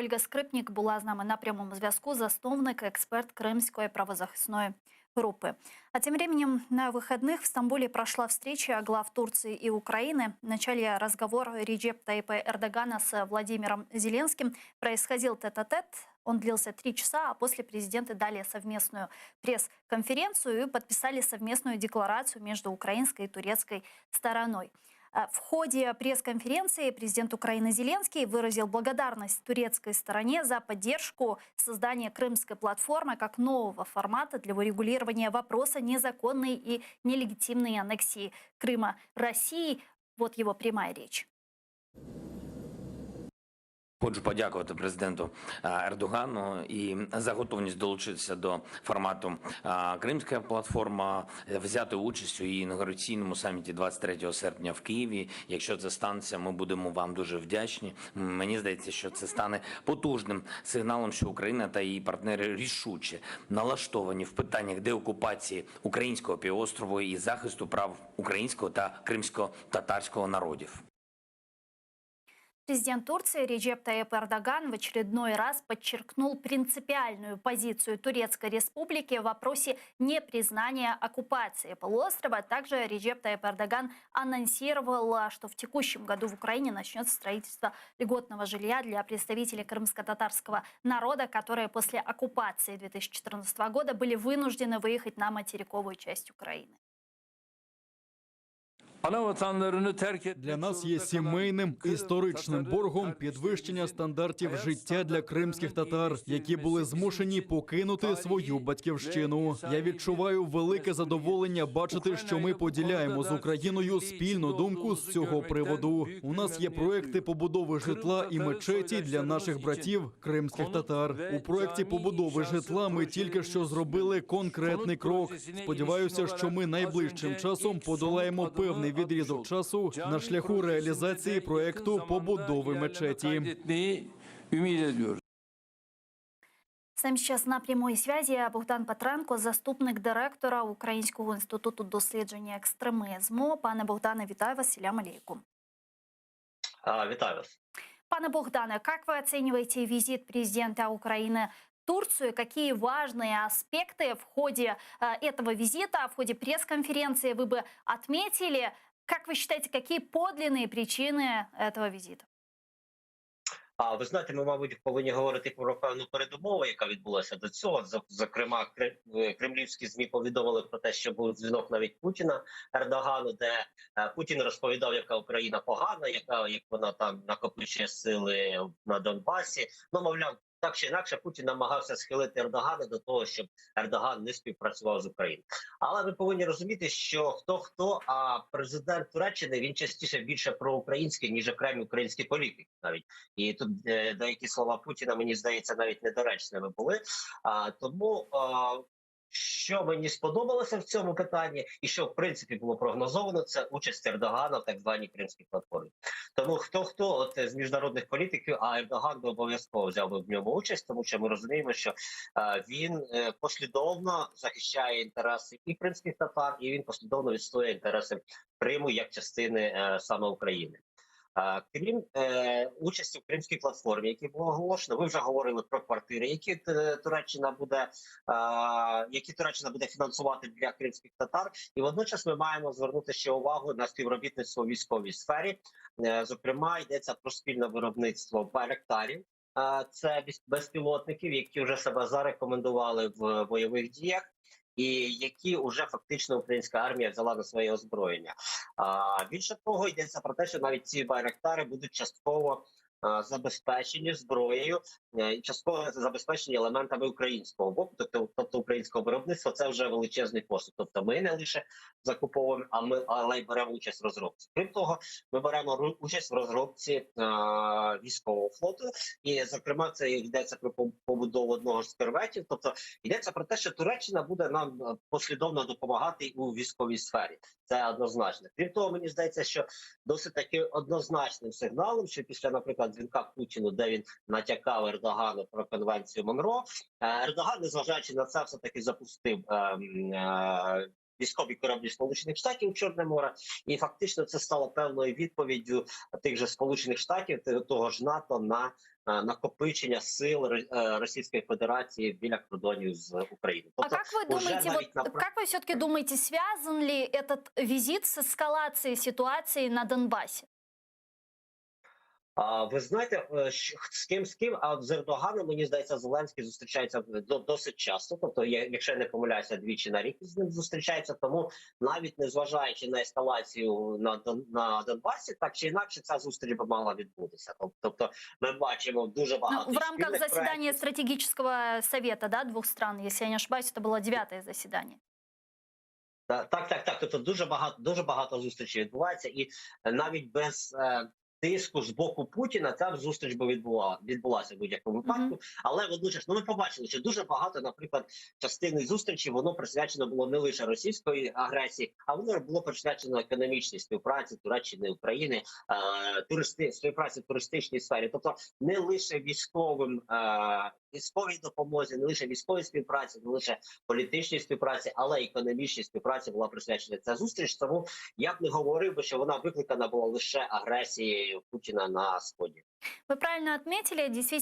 Ольга Скрипник була з нами на прямому зв'язку, засновник, експерт Кримської правозахисної групи. А тем временем на выходных в Стамбуле прошла встреча глав Турции и Украины. В начале разговор Реджеп Тайипа Эрдогана с Владимиром Зеленским происходил тет-а-тет. Он длился 3 часа, а после президенты дали совместную пресс-конференцию и подписали совместную декларацию между украинской и турецкой стороной. В ходе пресс-конференции президент Украины Зеленский выразил благодарность турецкой стороне за поддержку создания Крымской платформы как нового формата для урегулирования вопроса незаконной и нелегитимной аннексии Крыма Россией. Вот его прямая речь. Хочу подякувати президенту Ердогану і за готовність долучитися до формату Кримська платформа, взяти участь у її інаугураційному саміті 23 серпня в Києві. Якщо це станеться, ми будемо вам дуже вдячні. Мені здається, що це стане потужним сигналом, що Україна та її партнери рішуче налаштовані в питаннях деокупації українського півострову і захисту прав українського та кримсько-татарського народів. Президент Турции Реджеп Тайип Эрдоган в очередной раз подчеркнул принципиальную позицию Турецкой республики в вопросе непризнания оккупации полуострова. Также Реджеп Тайип Эрдоган анонсировал, что в текущем году в Украине начнется строительство льготного жилья для представителей крымско-татарского народа, которые после оккупации 2014 года были вынуждены выехать на материковую часть Украины. Ana vatanlarını terk etmek Для нас є zorunda kalan сімейним Kırım історичним Tatarı боргом підвищення kardeşlerimizin стандартів hayat життя для кримських татар, які були змушені покинути свою батьківщину. Я відчуваю велике задоволення бачити, що ми поділяємо з Україною спільну думку з цього приводу. У нас є проекти побудови житла і мечеті для наших братів кримських татар. У проекті побудови житла ми тільки що зробили конкретний крок. Сподіваюся, що ми найближчим часом подолаємо певний відрізок часу на шляху реалізації проекту побудови мечеті. Kaydetmeyi ümit ediyoruz. С нами сейчас на прямой связи Богдан Петренко, заступник директора Українського інституту дослідження екстремізму. Пане Богдане, вітаю вас. Селям алейкум. Вітаю вас. Пане Богдане, как вы оцениваете визит президента Украины в Турцию? Какие важные аспекты в ходе этого визита, в ходе пресс-конференции вы бы отметили? Как вы считаете, какие подлинные причины этого визита? А ви знаєте, ми, мабуть, повинні говорити про певну передумову, яка відбулася до цього. Зокрема, кремлівські ЗМІ повідомили про те, що був дзвінок навіть Путіна Ердогану, де Путін розповідав, яка Україна погана, яка як вона там накопичує сили на Донбасі. Ну, мовляв, так чи інакше, Путін намагався схилити Ердогана до того, щоб Ердоган не співпрацював з Україною. Але ви повинні розуміти, що хто хто, а президент Туреччини він частіше більше проукраїнський, ніж окремі українські політики навіть. І тут деякі слова Путіна, мені здається, навіть недоречними були. А тому що мені сподобалося в цьому питанні, і що в принципі було прогнозовано, це участь Ердогана в так званій Кримській платформі. Тому хто хто от з міжнародних політиків, а Ердоган би обов'язково взяв би в ньому участь, тому що ми розуміємо, що він послідовно захищає інтереси і кримських татар, і він послідовно відстоює інтереси Криму як частини саме України. Крім участі в Кримській платформі, які було оголошено, ви вже говорили про квартири, які Туреччина буде фінансувати для кримських татар, і водночас ми маємо звернути ще увагу на співробітництво у військовій сфері. Зокрема, йдеться про спільне виробництво байрактарів. Це безпілотників, які вже себе зарекомендували в бойових діях, і які вже фактично українська армія взяла на своє озброєння. А більше того, йдеться про те, що навіть ці байрактари будуть частково забезпечені зброєю, і частково забезпечені елементами українського боку, тобто українського виробництва. Це вже величезний поступ. Тобто, ми не лише закуповуємо, а ми але й беремо участь в розробці. Крім того, ми беремо участь в розробці військового флоту, і зокрема, це йдеться про побудову одного з корветів. Тобто йдеться про те, що Туреччина буде нам послідовно допомагати у військовій сфері. Це однозначно. Крім того, мені здається, що досить таки однозначним сигналом, що після, наприклад, дзвінка Путіну, де він натякав Ердогану про конвенцію Монро, Ердоган, незважаючи на це, все таки запустив військові кораблі Сполучених Штатів у Чорне море, і фактично це стало певною відповіддю тих же Сполучених Штатів, того ж НАТО на накопичення сил Російської Федерації біля кордонів з Україною. А как вы уже думаете, навіть вот, на как вы все-таки думаете, связан ли этот визит с эскалацией ситуации на Донбассе? А ви знаєте, з ким з ким, а от з Ердоганом, мені здається, Зеленський зустрічається досить часто. Тобто, я, якщо я не помиляюся, двічі на рік з ним зустрічається. Тому навіть незважаючи на ескалацію на Донбасі, так чи інакше ця зустріч би мала відбутися. Тобто, ми бачимо дуже багато Ну, в рамках спільних заседания проєктів. стратегического совета да, двух стран, если я не ошибаюсь, это было девятое заседание. Так. Тобто дуже багато зустрічей відбувається, і навіть без тиску з боку Путіна ця зустріч би відбулася в будь-якому випадку. Мгм. Але водночас, ну ми побачили, що дуже багато, наприклад, частини зустрічі воно присвячено було не лише російської агресії, а воно було присвячено економічній співпраці Туреччини, України, співпраці в туристичній сфері. Тобто не лише військовій допомозі, не лише військовій співпраці, не лише політичній співпраці, але й економічній співпраці була присвячена ця зустріч. Тому я б не говорив би, що вона викликана була лише агресією Путіна на сході. Вы правильно отметили, действительно.